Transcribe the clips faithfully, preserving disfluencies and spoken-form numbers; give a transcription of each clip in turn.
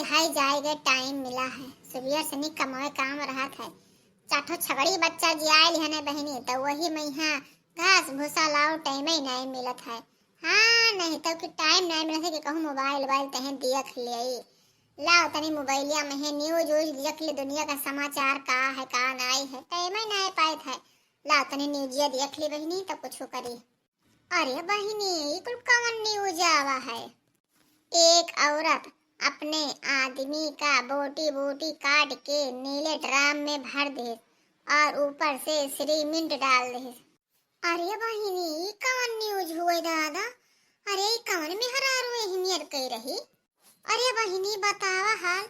भाई जाए के टाइम मिला है, सुबह से नहीं कमाए काम रहत है। चार ठो छगड़ी बच्चा जियाइल हने बहिनी, तो वही में यहाँ घास भूसा लाओ टाइम ही नहीं मिलत है। हाँ, नहीं तो कि टाइम नहीं मिलत है कि कहूँ मोबाइल वोबाइल तहें देख ले। लाओ तनी मोबाइलिया में है न्यूज व्यूज देख ले, दुनिया का समाचार का है का नहीं है, टाइम ही नहीं पाए है। लाओ तनी न्यूजिया देख ले बहिनी, तो कुछ करी। अरे बहिनी, ई कुल कवन न्यूज आवा है? एक औरत अपने आदमी का बोटी बोटी काट के नीले ड्राम में भर दे और ऊपर से सीमेंट डाल दे। अरे बहिनी, ई कवन न्यूज हुए दादा? अरे ई कवन मेहरारू एहमियर कह रही? अरे बहिनी, बतावा हाल,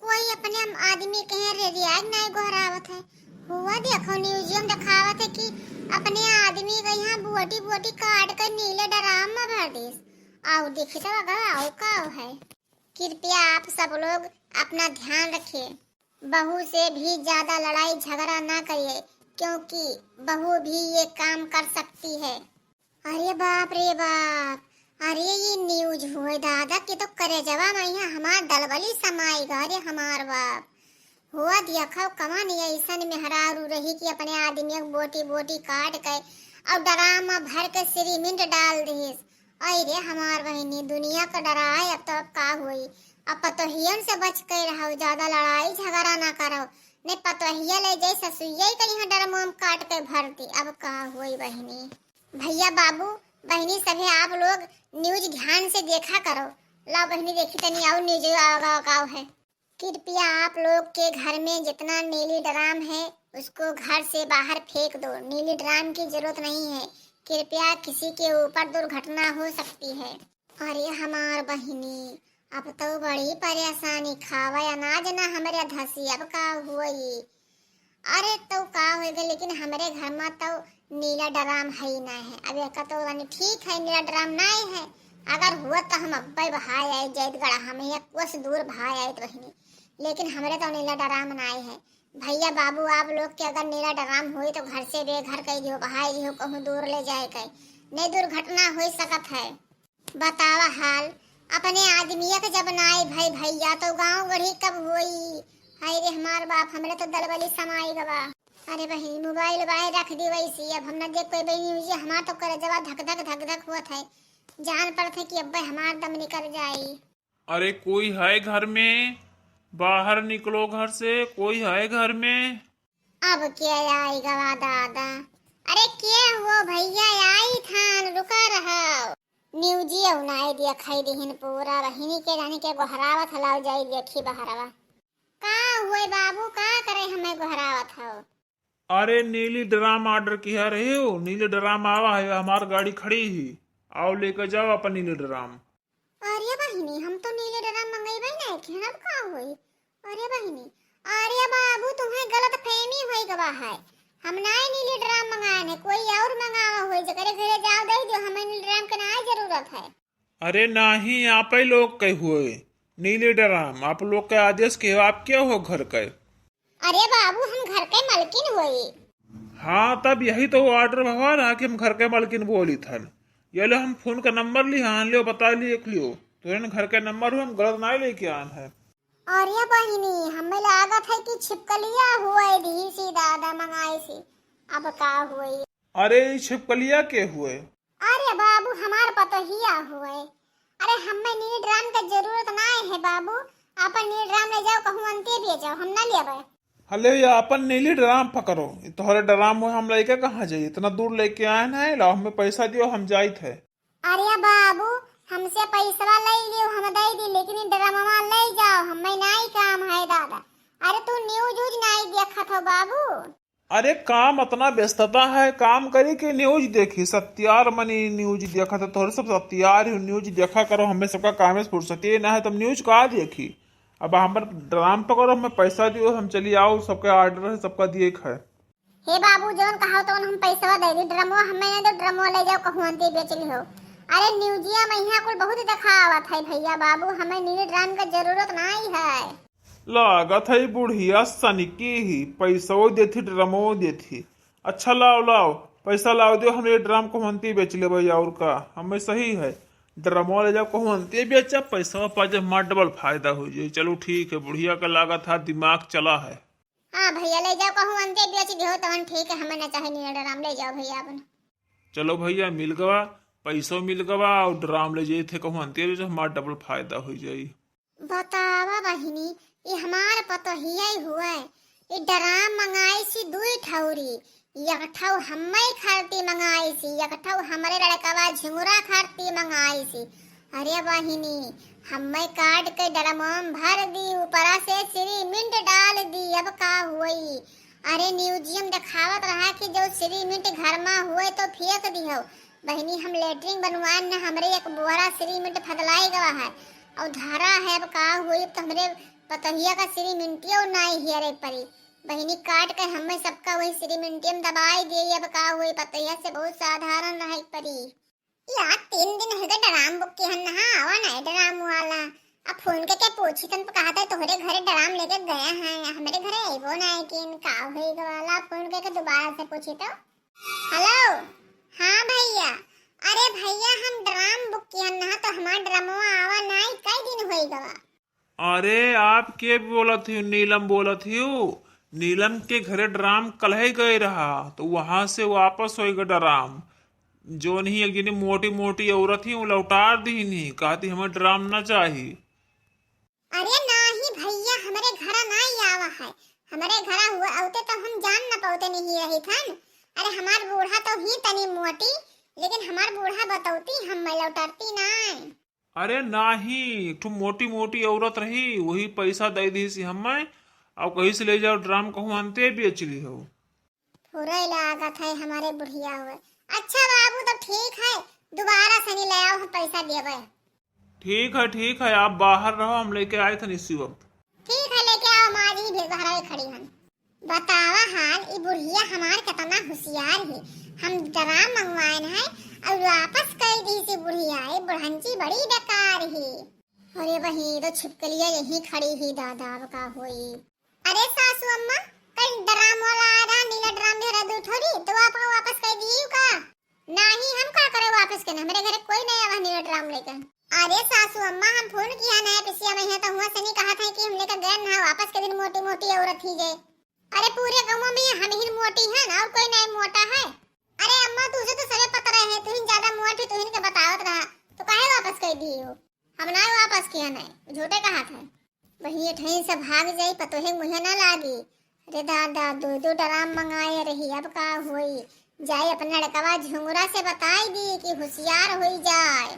कोई अपने आदमी के यहाँ रेरियाज नाय गोहरावत है। हुआ देखो, न्यूजियम दिखावत है कि अपने आदमी के यहाँ बोटी बोटी काट कर नीले ड्राम में भर देस। आओ देखी तो अगर आओ का है। कृपया आप सब लोग अपना ध्यान रखिए, बहू से भी ज्यादा लड़ाई झगड़ा ना करिए, क्योंकि बहू भी ये काम कर सकती है। अरे बाप रे बाप, अरे ये न्यूज हुए दादा कि तो करेजवा में यहाँ हमार दलबली समाई गा रे हमार बाप। हुआ देखो कवन ऐसन मेहरारू रही कि अपने आदमी के बोटी बोटी काट के और ड्राम में भर के सीमेंट डाल दिहिस। अरे हमार बहिनी, दुनिया का डराए, अब तो अब का होई? अब पतोहियन से बच के रहो, ज्यादा लड़ाई झगड़ा ना करो, नहीं पतोहिया ले जाई ससुइया के यहाँ ड्राम में काट के भर दी। अब का होई बहिनी? भैया बाबू, बहिनी सभे आप लोग न्यूज ध्यान से देखा करो। लाओ बहिनी देखी तनी और न्यूज आवा का है। कृपया आप लोग के घर में जितना नीली ड्राम है उसको घर से बाहर फेंक दो, नीली ड्राम की जरूरत नहीं है। कृपया किसी के ऊपर दुर्घटना हो सकती है। अरे हमार बहिनी, अब तो बड़ी परेशानी, खावे अनाज ना हमरे धसी, अब का होई? अरे तो का हो गए, लेकिन हमरे घर में तो नीला ड्राम है ही ना है। अब एक तो यानी ठीक है नीला ड्राम ना है, अगर हुआ तो हम अब्बे बहाय आए जैत गड़ा, हम एक कोस दूर बहाय आए बहिनी, लेकिन हमरे तो नीला ड्राम ना है। भैया बाबू आप लोग के अगर नीला ड्राम होई तो घर से बेघर कर दियो, बहाय दियो कहूँ दूर ले जाए के, नहीं दुर्घटना हो सकत है। बतावा हाल, अपने आदमिया के जब नाई भाई भैया तो गाँव गढ़ी कब होई? हाय रे हमार बाप, हमरे तो दलबली समाई गवा। अरे बहिनी मोबाइल बाहर रख दी वैसी, अब हम न देख कोई बहिनी हुई, हमार तो करेजवा धक धक धक धक होत है, जान पड़त है कि अब्बे हमार दम निकल जाई। अरे कोई है घर में? बाहर निकलो घर से, कोई है घर में? अब के आई गवा दादा? अरे के हो भैया, आई थान, रुका रहो। न्यूजिया उनाई दिया खाई दिहिन पूरा, बहिनी के जानी के गोहरावत हलाओ जाई देखी बहरवा। का हुए बाबू, का करे हमें गोहरावत हो? अरे नीली ड्राम ऑर्डर किया रहे हो, नीली ड्राम आवा है, हमार गाड़ी खड़ी ही, आओ लेकर जाओ अपन नीली ड्राम। अरे बहिनी, हम तो नीले ड्राम मंगइबे नहीं किहन, अब का होई? अरे बहिनी, अरे बाबू, तुम्हें गलत फहमी होई गवा है। हम नाय नीले ड्राम मंगाए हैं, कोई और मंगावा होई, जकरे घरे जाओ दे दियो, हमें नीले ड्राम के नाय जरूरत है। अरे नाही, आपे लोग के हुए नीले ड्राम, आप लोग के आदेश के हो, आप क्या हो घर के? अरे बाबू, हम घर के मालकिन होई। हाँ, तब यही तो ऑर्डर भवा रहा कि हम घर के मालकिन बोली थन। ये लो, हम फोन का नंबर लिहान, लियो, बता लियो, लिख लियो। तोहरे घर के नंबर हो, हम गलत नाय लेके आन है। अरे बहिनी, हमें लागत है कि छिपकलिया हुए दी सी दादा मंगाए सी। अब का हुए? अरे, ई छिपकलिया के हुए? अरे बाबू, हमार पतोहिया हुए। अरे, हमें नीली ड्राम के जरूरत नाय है बाबू, अपन नीली ड्राम ले जाओ, कहूँ अंते बेचो, हम ना लेबे। हले, ये अपन नीली ड्राम पकड़ो, ई तोहरे ड्राम हुए, हम लेके कहाँ जाई? इतना दूर लेके आए ना, लाओ, हमें पैसा दियो, हम जाइत है। अरे बाबू, हमसे पैसवा ले लियो, हम दे दी, लेकिन ई ड्रामवा ले जाओ, हमें नाई काम है दादा। अरे तू न्यूज व्यूज नाई देखत हो बाबू? अरे काम अतना व्यस्तता है, काम करी के न्यूज देखी, सत्यार मनी न्यूज देखत है, तोहरे सब सत्यार ही न्यूज देखा करो, हमें सबका कामे से फुर्सत ही ना है, तब न्यूज का देखी? अब हमर ड्राम पकड़ो, हमें पैसा दियो, हम चली आओ, सबके ऑर्डर है, सबका दिए है। हे बाबू, जौन कहाओ तौन हम पैसवा दे दी, ड्रमवा हमें नहीं दो, ड्रमवा ले जाओ, कहूँ अंते बेच लिहो। अरे न्यूजिया में यहाँ कुल बहुत देखावत है भैया बाबू, हमें नीली ड्राम के जरूरत नहीं है। लागत है बुढ़िया सनकी ही, पैसो देथी, ड्रमो देथी। अच्छा लाओ, लाओ, पैसा लाओ, दियो, हम ये ड्राम को हंती बेच लेबै, और का, हमें सही है। ड्रमवा ले जाओ कहूँ अंते बेचा, पैसा पा जाए, हमार डबल फायदा हो जाए। चलो ठीक है, बुढ़िया का लागत है दिमाग चला है। हाँ भैया, ले जाओ कहूँ अंते बेच दिहो तवन ठीक है, हमें ना चाहे नीला ड्राम, ले जाओ भैया अपन। चलो भैया, मिल गवा, पैसो मिल गवा और ड्राम ले जाए थे कहूँ अंते बेच, हमार डबल फायदा हो जाई। बतावा बहिनी, ई हमार पतोहिया ही हुए, ई ड्राम मंगाइसी दुई ठौरी, एक ठौ हम्मे खाती मंगाइसी, एक ठौ हमरे लड़कवा झिंगुरा खाती मंगाइसी। अरे बहिनी, हम्मे काट के ड्रमवा में भर दी, ऊपरा से सीमेंट डाल दी, अब का हुई? अरे न्यूजियम देखावत रहा कि जो सीमेंट घर में हुए तो फेंक दिहो। बहिनी, हम लेटरिन बनवान न, हमरे एक बोरा सीमेंट फदलाई गवा है और धरा है, अब का हुई? अब तो हमरे पतोहिया का सीमेंटियो नाई हियरे परी। बहिनी, काट के हमें सबका वही सीमेंटियम दबाई दे, अब का हुई? पतोहिया से बहुत सावधान रहे परी। यार, तीन दिन हो गए ड्राम बुक किहन नहा, आवा ना ड्राम वाला। अब फोन के के पूछी तन कहा था तोहरे घरे ड्राम लेके गए हैं, हमरे घरे अइबो ना है कि इनका होई गवाला। फोन के के दोबारा से पूछी तो। हेलो, हाँ भैया, अरे भैया हम ड्राम बुक किहन नहा तो हमार ड्रमवा आवा नाई, कई दिन होई गवा। अरे, आप के बोलत हियो? नीलम बोलत हियो। नीलम के घरे ड्राम कल्हे गए रहा, तो वहाँ से वापस होइगा ड्राम। जौन ही एक जनी मोटी मोटी औरत ही, वो लौटार दीनी, कहती हमें ड्राम ना चाही। अरे नाही भैया, हमरे घरा नाही आवा है, हमरे घरा हुआ औते तो हम जान न पौते नहीं रही थन। अरे हमार बूढ़ा तो ही तनी मोटी, लेकिन हमार बूढ़ा बतौती हम लौटरती नाय। अरे नाही, एक ठो मोटी मोटी औरत रही, वही पैसा दे दी सी हमें, और कहीं से ले जाओ ड्राम कहूँ अंते बेच ली हो। फुरै लागत है हमारे बुढ़िया हुए। अच्छा बाबू, तब ठीक है, दोबारा से नहीं ले आओ, हम पैसा देबे। ठीक है, ठीक है, आप बाहर रहो, हम लेके आए थे इसी वक्त। ठीक है, लेके आओ, माँ जी भी बाहर आए खड़ी हन। बतावा हाल, ई बुढ़िया हमार कितना होशियार है। हम ड्राम मंगवाए हैं और वापस कर दी सी बुढ़िया, ये बुढ़ंची बड़ी बेकार है। अरे वही तो छिपकलिया यही खड़ी ही दादा, अब का होई? अरे सासू अम्मा, कल ड्राम वाला आ रहा, नीला ड्राम भी रहा दो ठोरी, तो आप वापस कर दिए का? नाही, हम का करे वापस के, हमरे घरे कोई नहीं आवा नीला ड्राम लेकर। अरे सासू अम्मा, हम फोन किया ना पिसिया में है तो हुआ सनी कहा था कि हम लेकर गए ना, वापस के दिन मोटी मोटी औरत ही जे। अरे पूरे गाँव में हम ही मोटी है ना, और कोई नहीं मोटा है। अरे अम्मा, तुझे तो सरे पता रहे, तुहिन ज्यादा मोटी, तुहिन के बतावत रहा, तो काहे वापस कर दिए हो? हम ना वापस किया नहीं, झूठे कहा था। वही ठही से भाग जाई, पतोहे मुँहे ना लागी। अरे दादा, दो दो ड्राम मंगाए रही, अब का होई? जाए अपना लड़कवा झुंगुरा से बताई दी कि होशियार होई जाए।